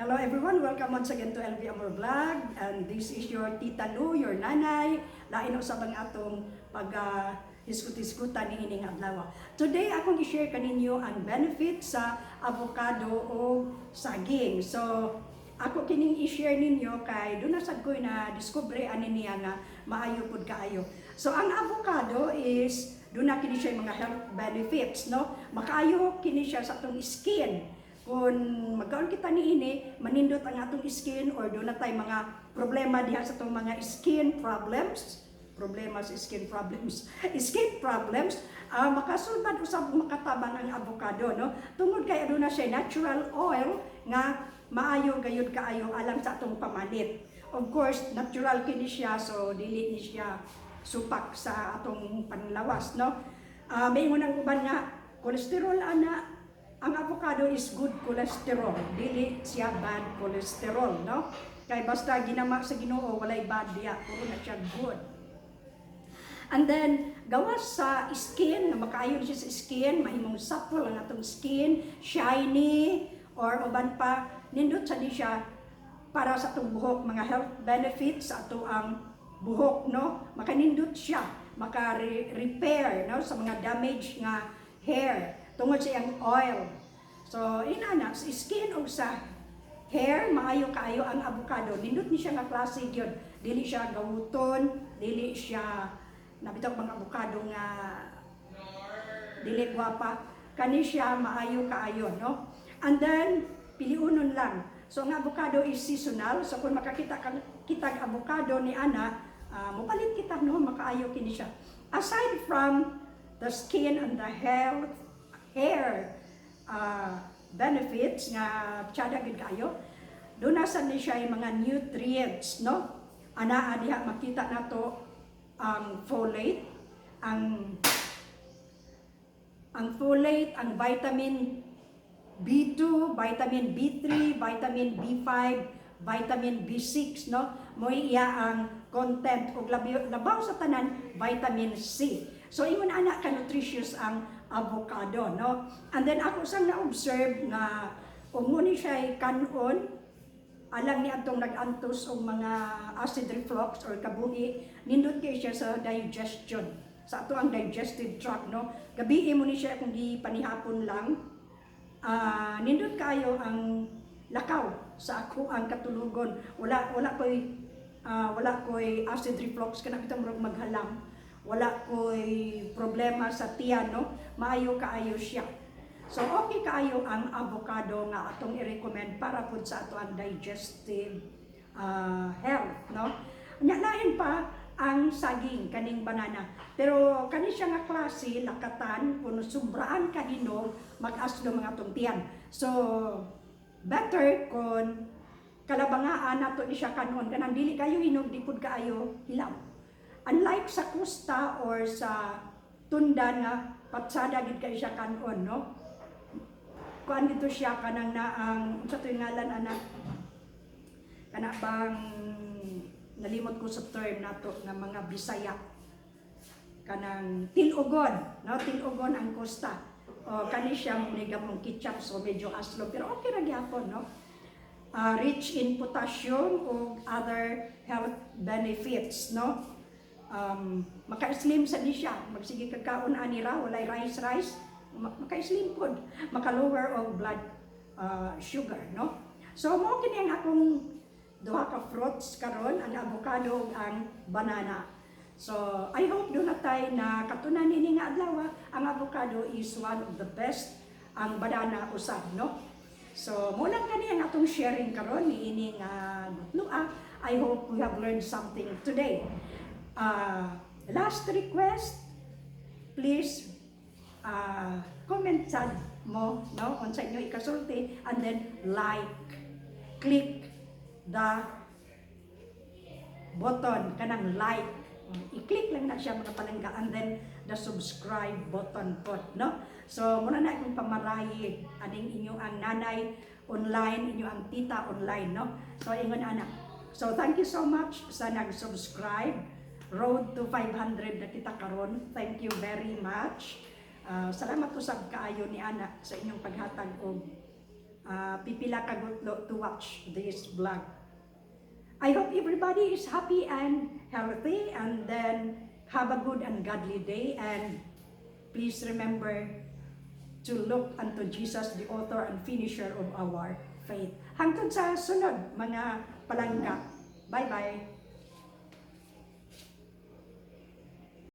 Hello everyone, welcome once again to LV Amor Vlog, and this is your Tita Lu, your nanay. Lain usab ang atong pag hisgot-hisgutan ni ining adlaw. Today akong i-share kaninyo ang benefit sa avocado o saging. So ako kining i-share ninyo kay duna sad ko na discover ani niya nga maayo pud kaayo. So ang avocado is duna kini siya mga health benefits, no? Makaayo kini siya sa atong skin. Kung magkaon kita niini, manindot ang atong skin or duna tay mga problema diha sa atong mga skin problems, problema sa skin problems, skin problems, makasulbad usab, makatabang ang avocado, no? Tungod kay aduna siya natural oil nga maayo gayud kaayo alang sa atong pamanit. Of course, natural kini siya, so dili ni siya supak sa atong panlawas, no? May ingon ang uban nga cholesterol ana. Ang avocado is good cholesterol, dili siya bad cholesterol, no? Kay basta ginama sa Ginoo, walay bad diya, puro na siya good. And then, gawas sa skin, nga makaayo siya sa skin, mahimong supple ang atong skin, shiny, or uban pa, nindot sa di siya para sa atong buhok, mga health benefits sa ato ang buhok, no? Makanindot siya, maka-repair, no, sa mga damage nga hair, tungod sa iyang oil. So, inana, sa skin o sa hair, maayo kaayo ang avocado. Nindot ni siya nga klase gyud. Dili siya gawuton, dili siya nabitaw mga avocado nga dili gwapa. Kani siya maayo kaayo, no? And then piliunon lang. So ang avocado is seasonal. So kung makakita ka kitag avocado ni ana, mopalit kita, no, makaayo kini siya. Aside from the skin and the health hair benefits nga tsada gid kaayo, duna sad ni siya yung mga nutrients, no? Anaa diha makita nato ang folate, ang folate, ang vitamin B2, vitamin B3, vitamin B5, vitamin B6, no? Mo iya ang content ug labaw sa tanan, vitamin C. So ingon ana ka nutritious ang avocado, no? And then ako sang na-observe nga ug mo ni siya kanon alang ni atong nag-antos og mga acid reflux or kabuhi, nindot kay siya sa digestion, sa ato ang digestive tract, no? Gabii mo ni siya kung gipanihapon lang, nindot kayo ang lakaw sa ako ang katulugon. Wala koy acid reflux, kana bitong murag maghalam. Wala koy problema sa tiyan, no? Maayo kaayo siya. So okay kaayo ang avocado nga atong i-recommend para pud sa ato ang digestive health, no? Nya lain pa ang saging, kaning banana. Pero kani siya nga klase, lakatan, kung sobraan ka hinog, mag-aslo mga atong tiyan. So better kung kalabangaan nato ni siya kanon, kanang dili kayo hinog, di pud kaayo hilaw. Unlike sa kusta or sa tunda nga patsada gid kayo siya kanon, no? Kuan dito siya kanang na ang unsa to yung ngalan anak, kana bang nalimot ko sa term nato nga mga Bisaya, kanang tilugon, no? Tilugon ang kusta o kani siya mo mong ketchup, so medyo aslo pero okay ra gyapon, no? Rich in potassium o other health benefits, no? Maka-slim sa ni siya, magsige kag kaon ani ra, walay rice rice, maka-slim pod, maka-lower og blood sugar, no? So mo kini ang akong duha ka fruits karon, ang avocado ug ang banana. So I hope duna tay na katunan nini nga adlaw. Ang avocado is one of the best, ang banana usab, no? So mo lang kani ang atong sharing karon ni ini nga gutloa. I hope we have learned something today. Last request, please comment sad mo, no, unsa inyo ikasulti, and then like, click the button kanang like, i-click lang na siya, mga palangga, and then the subscribe button pod, no? So muna na akong pamarayig aning inyo ang nanay online, inyo ang tita online, no? So ingon ana. So thank you so much sa nag-subscribe. Road to 500 na kita karon. Thank you very much. Salamat usab kaayo ni ana sa inyong paghatag og pipila ka gutlo to watch this vlog. I hope everybody is happy and healthy and then have a good and godly day, and please remember to look unto Jesus, the author and finisher of our faith. Hangtod sa sunod, mga palangga. Bye-bye.